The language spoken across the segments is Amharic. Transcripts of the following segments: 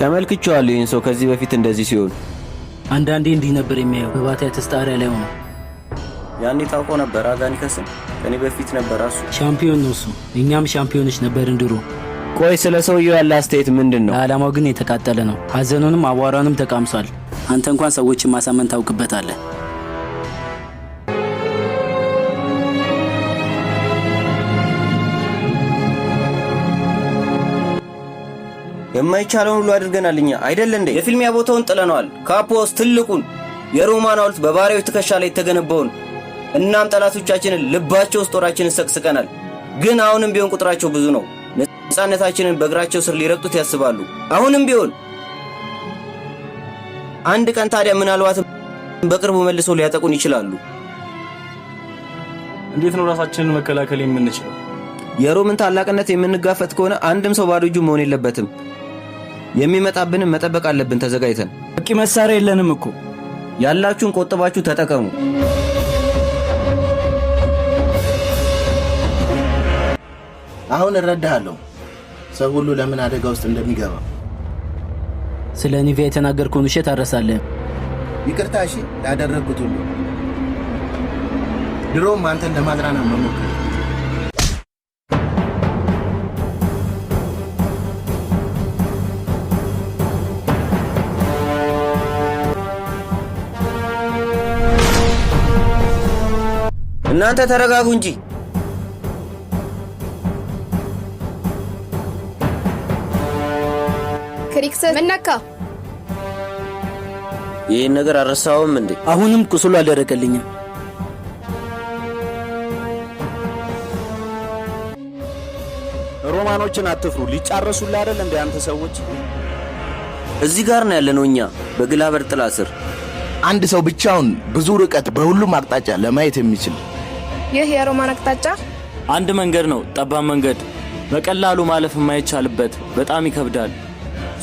ተመልክቼዋለሁ ይህን ሰው ከዚህ በፊት እንደዚህ ሲሆን። አንዳንዴ እንዲህ ነበር የሚያየው በባቲያትስ ጣሪያ ላይ ሆኖ። ያኔ ታውቆ ነበር። አጋኒከስን ከኔ በፊት ነበር እሱ። ሻምፒዮን ነው እሱ። እኛም ሻምፒዮኖች ነበርን ድሮ። ቆይ ስለ ሰውየው ያለ አስተያየት ምንድን ነው? ለዓላማው ግን የተቃጠለ ነው። ሐዘኑንም አቧራንም ተቃምሷል። አንተ እንኳን ሰዎችን ማሳመን ታውቅበታለህ። የማይቻለውን ሁሉ አድርገናል እኛ አይደል እንዴ? የፊልሚያ ቦታውን ጥለነዋል። ካፖስ ትልቁን የሮማን ሐውልት በባሪያዎች ትከሻ ላይ የተገነባውን። እናም ጠላቶቻችንን ልባቸው ውስጥ ጦራችንን ሰቅስቀናል። ግን አሁንም ቢሆን ቁጥራቸው ብዙ ነው። ነፃነታችንን በእግራቸው ስር ሊረግጡት ያስባሉ። አሁንም ቢሆን አንድ ቀን ታዲያ ምናልባትም በቅርቡ መልሰው ሊያጠቁን ይችላሉ። እንዴት ነው ራሳችንን መከላከል የምንችለው? የሮምን ታላቅነት የምንጋፈጥ ከሆነ አንድም ሰው ባዶ እጁ መሆን የለበትም። የሚመጣብንን መጠበቅ አለብን ተዘጋጅተን። በቂ መሳሪያ የለንም እኮ። ያላችሁን ቆጥባችሁ ተጠቀሙ። አሁን እረዳሃለሁ፣ ሰው ሁሉ ለምን አደጋ ውስጥ እንደሚገባ። ስለ ኒቪያ የተናገርከውን ውሸት አረሳለህም። ይቅርታ እሺ፣ ላደረግኩት ሁሉ። ድሮም አንተን ለማዝናናት መሞከር። እናንተ ተረጋጉ እንጂ። ክሪክሰስ ምን ነካ? ይህን ነገር አልረሳውም እንዴ? አሁንም ቁስሉ አልደረቀልኝም። ሮማኖችን አትፍሩ፣ ሊጫረሱልህ አይደል እንደ አንተ ሰዎች። እዚህ ጋር ነው ያለነው እኛ በግላበር ጥላ ስር። አንድ ሰው ብቻውን ብዙ ርቀት በሁሉም አቅጣጫ ለማየት የሚችል። ይህ የሮማን አቅጣጫ አንድ መንገድ ነው፣ ጠባብ መንገድ፣ በቀላሉ ማለፍ የማይቻልበት፣ በጣም ይከብዳል።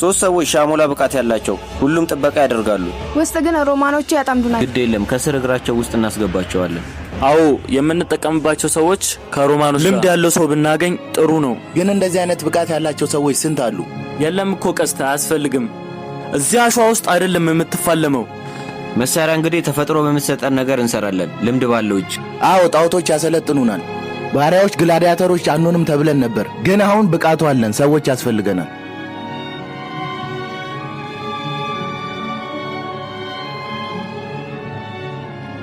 ሶስት ሰዎች ሻሞላ ብቃት ያላቸው ሁሉም ጥበቃ ያደርጋሉ። ውስጥ ግን ሮማኖቹ ያጠምዱናል። ግድ የለም፣ ከስር እግራቸው ውስጥ እናስገባቸዋለን። አዎ፣ የምንጠቀምባቸው ሰዎች ከሮማኖች ልምድ ያለው ሰው ብናገኝ ጥሩ ነው። ግን እንደዚህ አይነት ብቃት ያላቸው ሰዎች ስንት አሉ? የለም እኮ ቀስት አያስፈልግም። እዚያ አሸዋ ውስጥ አይደለም የምትፋለመው። መሳሪያ እንግዲህ ተፈጥሮ በምትሰጠን ነገር እንሰራለን፣ ልምድ ባለው እጅ። አዎ፣ ጣዖቶች ያሰለጥኑናል። ባሪያዎች ግላዲያተሮች አንሆንም ተብለን ነበር፣ ግን አሁን ብቃቱ አለን። ሰዎች ያስፈልገናል።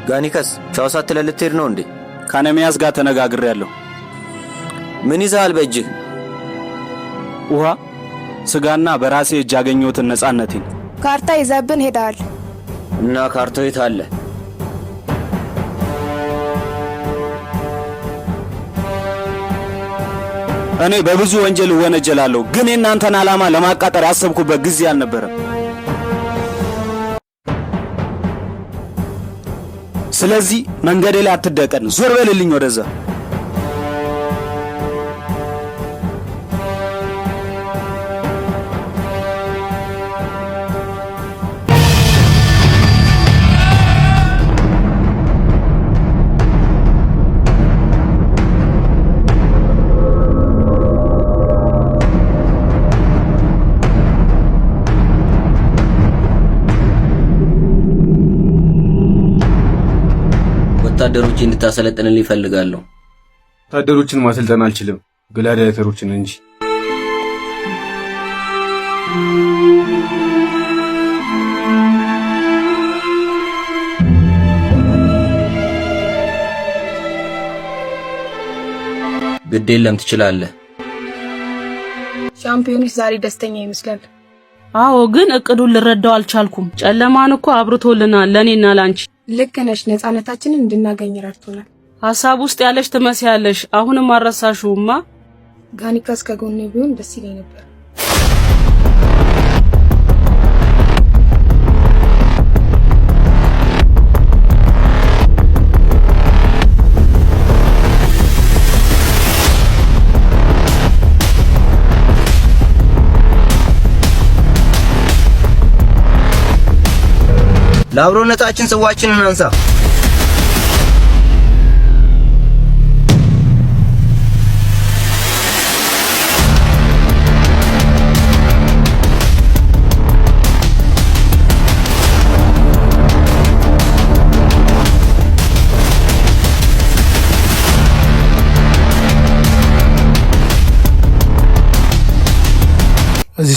ጋኒከስ ቻው ሳትለን ልትሄድ ነው እንዴ? ከነሚያስ ጋር ተነጋግሬያለሁ። ምን ይዘሃል በእጅህ? ውሃ፣ ስጋና በራሴ እጅ ያገኘሁትን ነፃነቴን። ካርታ ይዘብን ሄደሃል። እና ካርታው የት አለ? እኔ በብዙ ወንጀል እወነጀላለሁ፣ ግን የእናንተን ዓላማ ለማቃጠር ያሰብኩበት ጊዜ አልነበረም። ስለዚህ መንገዴ ላይ አትደቀን፣ ዞር በልልኝ ወደዛ። ወታደሮች እንድታሰለጥንልኝ እፈልጋለሁ። ወታደሮችን ማሰልጠን አልችልም፣ ግላዲያተሮችን እንጂ። ግድ የለም ትችላለህ። ሻምፒዮኖች ዛሬ ደስተኛ ይመስላል። አዎ፣ ግን እቅዱን ልረዳው አልቻልኩም። ጨለማን እኮ አብርቶልናል ለእኔና ላንቺ። ልክ ነሽ። ነፃነታችንን እንድናገኝ ረድቶናል። ሀሳብ ውስጥ ያለሽ ትመስያለሽ። አሁንም አልረሳሽውማ። ጋኒካስ ከጎኔ ቢሆን ደስ ይለኝ ነበር። ለአብሮነታችን ጽዋችንን አንሳ።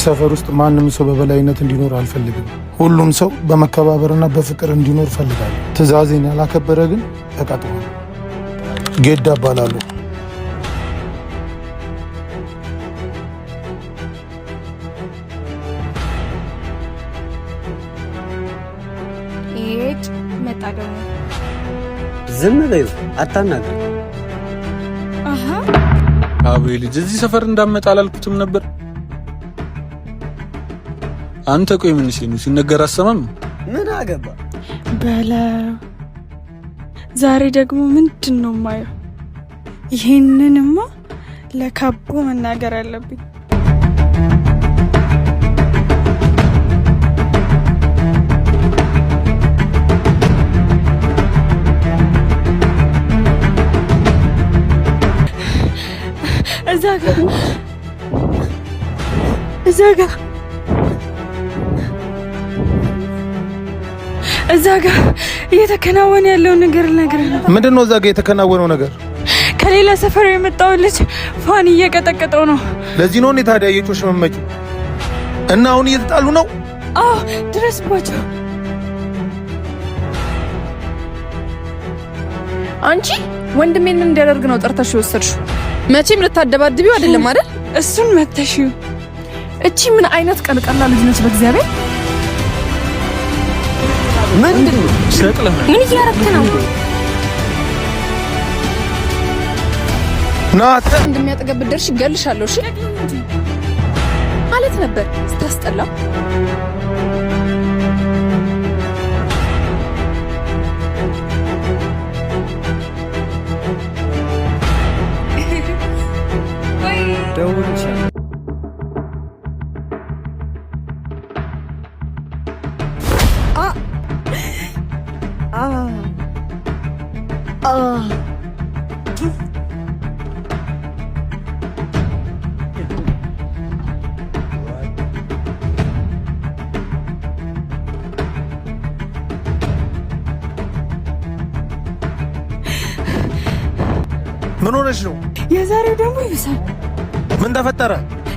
እዚህ ሰፈር ውስጥ ማንም ሰው በበላይነት እንዲኖር አልፈልግም። ሁሉም ሰው በመከባበርና በፍቅር እንዲኖር እፈልጋለሁ። ትዕዛዜን ያላከበረ ግን እቀጣዋለሁ። ጌዳ እባላለሁ። ይሄድ መጣ ደግሞ። ዝም በይው፣ አታናግሪ። አሃ። አቤ ልጅ፣ እዚህ ሰፈር እንዳመጣ አላልኩትም ነበር? አንተ ቆይ ምን ሲሉ ሲነገር አሰማም? ምን አገባ? በለ፣ ዛሬ ደግሞ ምንድን ነው የማየው? ይሄንንማ ለካቦ መናገር አለብኝ። እዛ ጋ፣ እዛ ጋ፣ እዛ ጋ እየተከናወነ ያለውን ነገር ልነግርህ ነው። ምንድን ነው እዛ ጋ የተከናወነው ነገር? ከሌላ ሰፈር የመጣውን ልጅ ፋን እየቀጠቀጠው ነው። ለዚህ ነው እኔ ታዲያ እየጮሽ መመጪው? እና አሁን እየተጣሉ ነው? አዎ፣ ድረስባቸው። አንቺ ወንድሜን ምን እንዲያደርግ ነው ጠርተሽ የወሰድሽው? መቼም ልታደባድቢው አይደለም አይደል? እሱን መተሽው። እቺ ምን አይነት ቀልቀላ ልጅ ነች? በእግዚአብሔር። ምንድን ነው? ምን እያረክ ነው? ናት። እንደሚያጠገብ ብትደርሺ እገልሻለሁ። እሺ ማለት ነበር። ስታስጠላ። ደውልልሻለሁ። ምን ሆነሽ ነው? የዛሬው ደግሞ ይብሳል። ምን ተፈጠረ?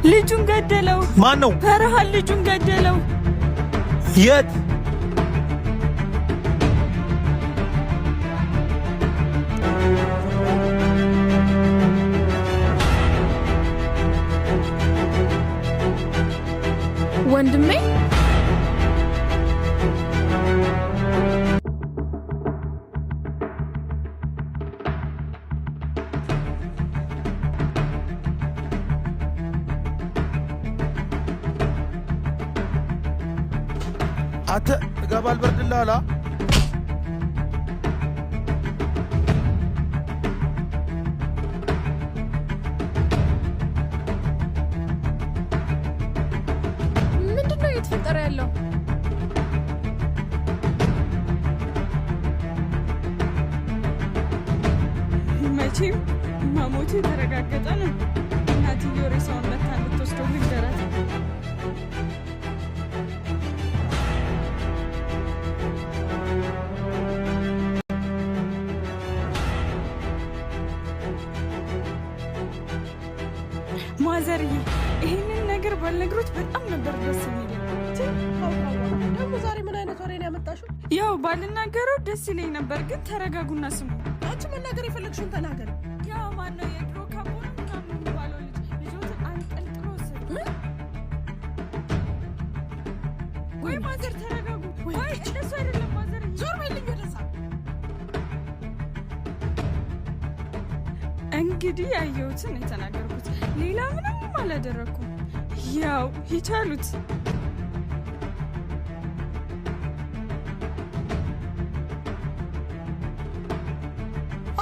ልጁን ገደለው። ማን ነው? ፈርሃን ልጁን ገደለው። የት? ወንድሜ። አንተ ጥጋብ አልበርድልህ አላ። ምንድን ነው እየተፈጠረ ያለው? መቼም መሞቱ የተረጋገጠ ነው። እናትየው ሬሳውን መታ እንድትወስደው ልንገራት። ማዘርዬ፣ ይህንን ነገር ባልነግሮት በጣም ነበር ደስ የሚለኝ። ደግሞ ዛሬ ምን አይነት ወሬ ነው ያመጣሽው? ያው ባልናገረው ደስ ይለኝ ነበር፣ ግን ተረጋጉና ስሙ። አንቺ መናገር የፈለግሽውን ተናገር። ያ ማነው የድሮ ካቦ ነው ምናምን የሚባለው ልጅ ልጆትን አንጠልጥሎ ወሰደ። ወይ ማዘር ተረጋጉ። ወይ እንደሱ አይደለም ማዘር። ዞር በይልኝ ወደዛ። እንግዲህ ያየሁትን የተናገርኩት፣ ሌላ ምንም አላደረግኩም። ያው ይቻሉት።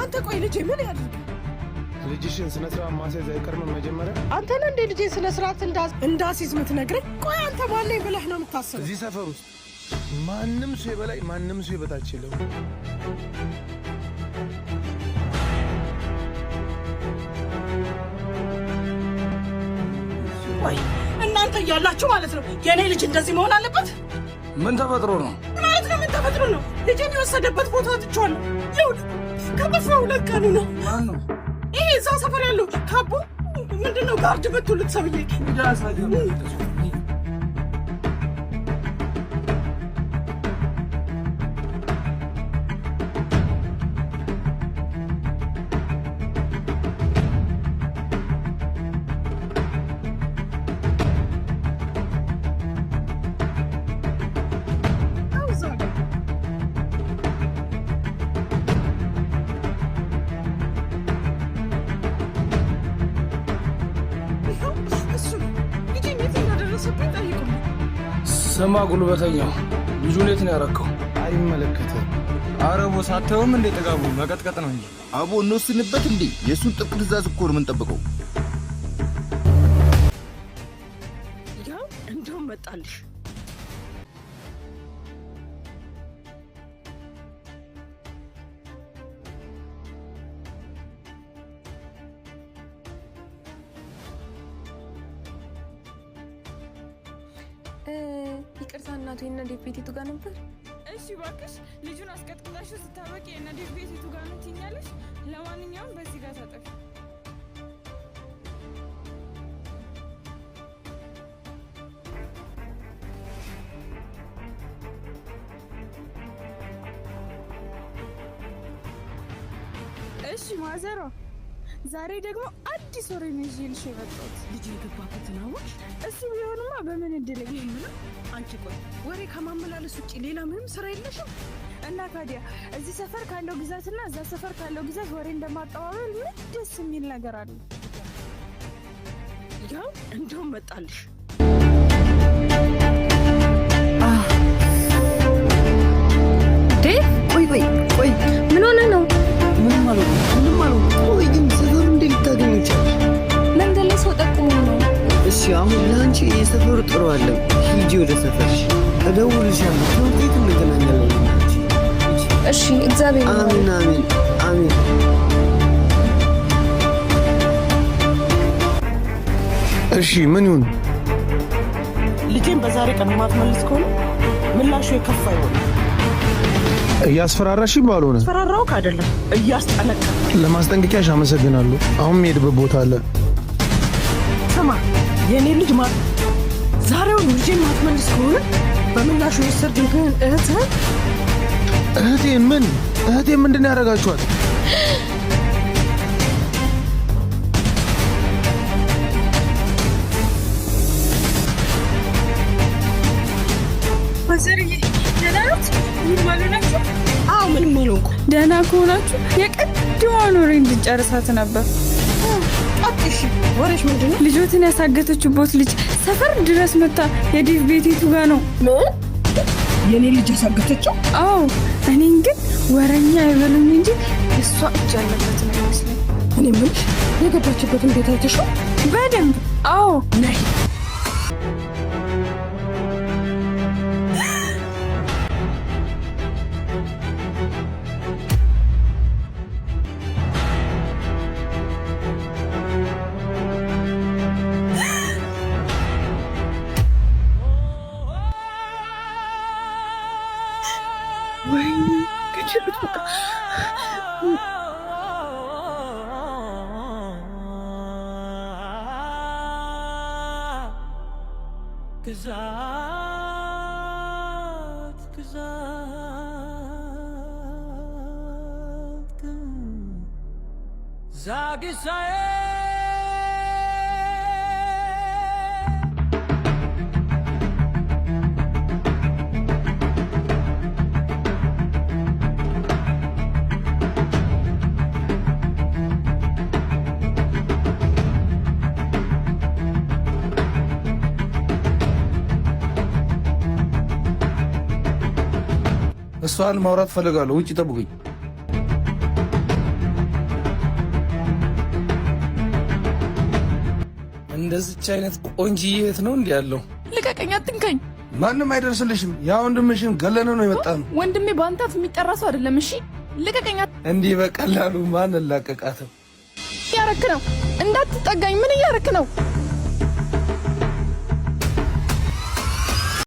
አንተ ቆይ ልጄ ምን ያድርግ? ልጅሽን ስነ ስርዓት ማስያዝ አይቀርምም መጀመሪያ? አንተ ነህ እንዴ ልጄ ስነ ስርዓት እንዳስይዝ የምትነግረኝ? ቆይ አንተ ማነኝ ብለህ ነው የምታስበው? እዚህ ሰፈር ውስጥ ማንም ሰው የበላይ ማንም ሰው የበታች የለም። ቆይ እናንተ እያላችሁ ማለት ነው የእኔ ልጅ እንደዚህ መሆን አለበት? ምን ተፈጥሮ ነው? ማለት ነው ምን ተፈጥሮ ነው? ልጄን የወሰደበት ቦታ አጥቼዋለሁ። ይኸውልህ ከጠፋ 2 ቀኑ ነው። ይሄ እዛ ሰፈር ያለው ካቦ ምንድን ነው guard ብትሉት ሰውዬ። ስማ ጉልበተኛው፣ ልጁን የት ነው ያረከው? አይመለከትም። አረቦ ሳተውም እንደ ጥጋቡ መቀጥቀጥ ነው እንጂ። አቦ እንወስንበት እንዴ? የእሱን ጥብቅ ትእዛዝ እኮ ነው የምንጠብቀው። ያው እንደውም መጣልሽ። ይቅርታ እናቱ፣ የእነ ዴቭ ቤት የቱ ጋር ነበር? እሺ እባክሽ፣ ልጁን አስቀጥቅጣሽ ስታበቂ የእነ ዴቭ ቤት የቱ ጋር ነው ትይኛለሽ? ለማንኛውም በዚህ ጋር ታጠፊ። እሺ ማዘሯ፣ ዛሬ ደግሞ አዲስ ወሬ ነው ይዤልሽ የመጣሁት። ልጁ የገባበትን አወቅሽ? እሱ ቢሆንማ በምን እድለኝ። የምለው አንቺ፣ ቆይ ወሬ ከማመላለስ ውጭ ሌላ ምንም ስራ የለሽም? እና ታዲያ እዚህ ሰፈር ካለው ግዛትና እዛ ሰፈር ካለው ግዛት ወሬ እንደማቀባበል ምን ደስ የሚል ነገር አለ? ያው እንደውም መጣልሽ። ዴቭ፣ ቆይ ቆይ ቆይ፣ ምን ሆነ ነው? ምንም አልሆንኩም፣ ምንም አልሆንኩም። ቆይ ግን ሰፈሩ እንዴት ልታገኙ ቻልሽ? መንገድ ላይ ሰው ጠቁሞ ነው። እሺ አሁን ለአንቺ የሰፈሩ ጥሩ አለ። ሂጂ ወደ ሰፈርሽ፣ እደውልልሻለሁ። ትምህርት ቤት እንገናኛለን። እሺ፣ እግዚአብሔር ይማርክ። አሜን አሜን አሜን። እሺ ምን ይሁን? ልጄን በዛሬ ቀን የማትመልስ ከሆነ ምላሹ የከፋ ይሆናል። እያስፈራራሽ ባልሆነ። አስፈራራውክ አይደለም፣ እያስጠነቀቅኩ። ለማስጠንቀቂያሽ አመሰግናለሁ። አሁን የምሄድበት ቦታ አለ። ስማ የእኔ ልጅ ዛሬውን ልጄን ማትመልስ ከሆነ በምላሹ የወሰድብህን እህትህን እህቴን ምን? እህቴን ምንድን ነው ያደረጋችኋት? ማዘርዬ ደህና ናት? ምንም አልሆናችሁ? አዎ ምንም አልሆንኩም። ደህና ከሆናችሁ የቅድሟን ወሬ እንድንጨርሳት ነበር። እሺ ወሬሽ ምንድን ነው? ልጆትን ያሳገተችበት ልጅ ሰፈር ድረስ መታ የዴቭ ቤት የቱ ጋ ነው? ምን? የእኔ ልጅ ያሳገተችው? አዎ፣ እኔን ግን ወረኛ አይበሉኝ እንጂ እሷ እጅ ያለበት ነው ይመስለኝ። እኔ የምልሽ የገባችበትን ቤት አይተሽው? በደንብ አዎ። ነይ። ወይኔ ገደሉት በቃ። ግዛት ግዛት ዛግሳዬ። እሷን ማውራት ፈልጋለሁ። ውጭ ጠብቁኝ። እንደዚች አይነት ቆንጂዬ የት ነው እንዲህ ያለው? ልቀቀኝ፣ አትንካኝ። ማንም አይደርስልሽም። ያ ወንድምሽን ገለን ነው የመጣ ነው። ወንድሜ በአንተ አፍ የሚጠራ ሰው አይደለም። እሺ ልቀቀኝ። እንዲህ በቀላሉ ማን እላቀቃትም። እያረክ ነው? እንዳትጠጋኝ። ምን እያረክ ነው?